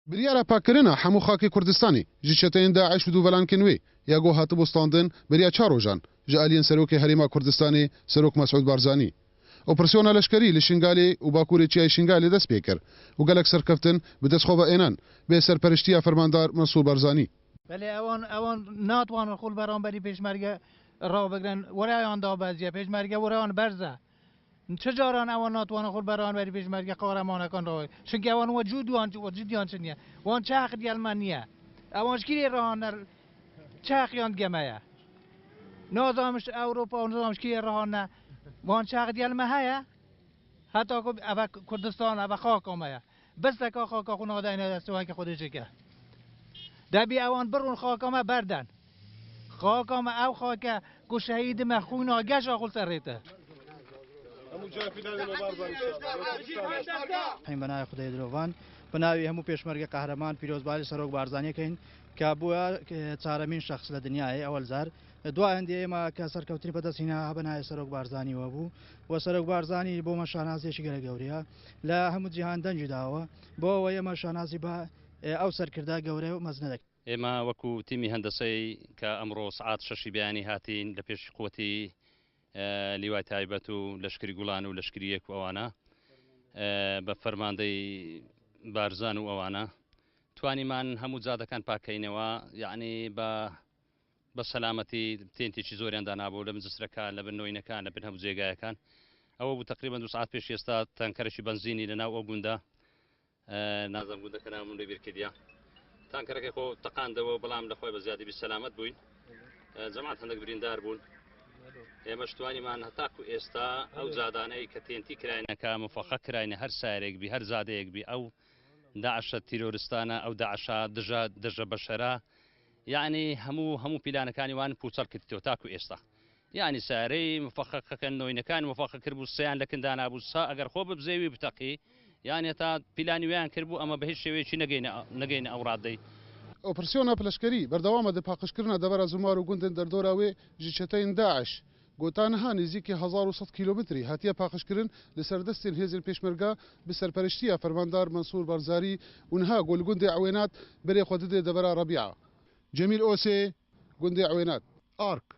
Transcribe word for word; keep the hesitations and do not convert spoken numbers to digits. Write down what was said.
Biryara pakkirina hemû xakê Kurdistanê ji çeteyên DAIŞ û dûvelankên wê ya ku hatibû standin beriya çar rojan ji aliyên Serokê Herêma Kurdistanê Serok Mesûd Barzanî. Operasyona leşkerî li Şingalê û bakurê çiyayê Şingalê dest pê kir û gelek serkeftin bi dest xwe ve ênan bê serperiştiya Fermandar Mensûr Barzanî. Belê ewan, ewan natwanin xwe li beramberî pêşmerge rabigirin, were yan dabeziye, pêşmerge were yan berze. Çi caran ewan natwanin xwe li beramberî pêşmerge qahremanekên rawe. Çunke ewan we cûd wan, we cûd yan çi niye? Wan çi heq diye li me niye? Ewan ji kîrê re hane, çi heq yan dige me ye? Nazanim ji Ewropa û nazanim ji kîrê re hane. Wan çi heq diye li me heye? Heta ku eve Kurdistan, eve xaka me ye. Bisteka xaka xwe nadayne destê wan ke Xwedê çêke. Debî ewan birûn xaka me berden. Xaka me ew xake ku şehîdê me xwîna geşa xwe li ser rê te. Hîn bi navê Xwedê dilovan, bi navê hemû pêşmerge qehreman pîrozbahî Serok Barzaniyê keyin ke bûye, e, çaremîn şexs li dinyayê ewel car. Dua hindê êma ke serkeftinî bi dest hîna bi navê Serok Barzanî we bû. We Serok Barzanî bo me şanaziyekî gelek gewre ye. Li hemû cîhan dengî dawe. Bo we êma şanazî bi, e, ew serkirda gewre û mezin e. ئێمە وەکو تیمی هەندەسەی کە ئەمڕۆ سعات شەشی بەیانی هاتین لە پێشی قوتی، ئە، لیوای تایبەت و لەشکری گوڵان و لەشکری یەک و ئەوانە، ئە، بە فەرماندەی بارزان و ئەوانە، توانیمان هەموو جادەکان پاکەینەوە، یعنی بە، بە سەلامەتی. تێنتێکی زۆریان دانابوو لە مزسترەکان، لە بن نۆینەکان، لە بن هەموو جێگایەکان. ئەوە بوو تقریبا دوو سعات پێش ئێستا تانکەرەکی بەنزینی لە ناو ئەو گوندە، ئە، نازم گوندەکە ناوم لێ بیر کردیا. تانکەرەکەی خۆ تەقاندەوە، بەڵام لە خۆی بە زیادی بی سەلامەت بووین. ئە، جەماعەت هەندێک بریندار بوون. ئێمەش توانیمان هەتاکو ئێستا ئەو جادانەی کە تێنتی کراینە، کە مفەخە کراینە، هەر سایرێک بی، هەر زادەیەک بی، ئەو داعشە تیرۆرستانە، ئەو داعشە دژە، دژە بەشەرە، یعنی هەموو، هەموو پیلانەکانی وان پوچەڵ کردیتەوە تاکو ئێستا. یعنی سارەی مفەخەکەکە نۆینەکانی مفەخە کرد بوو، سیان لە کندا نابوو، سا ئەگەر خۆ ببزێوی بتەقی، یعنی تا پیلانی ویان کرد بوو، ئەمە بە هیچ شێوەیەکی نەگەینە، نەگەینە ئەو ڕادەی. ئۆپرسیۆنا پلشکەری بەردەوامە دە پاقشکردنە دەڤەرە زمار و گوندن دەردۆرا وێ ژی چەتەین داعش. گۆتان ها نزیکی هەزار و سەد کیلومتری هاتیە پاقشکردن لە سەردەستین هێزین پێشمەرگە بە سەرپەرشتیە فەرماندار مەنسوور بارزاری و نها گۆل گوندێ عوێنات بەرێ خۆ ددێ دەڤەرە ڕەبیعە. جەمیل ئۆسێ، گوندێ عوێنات. ئارک.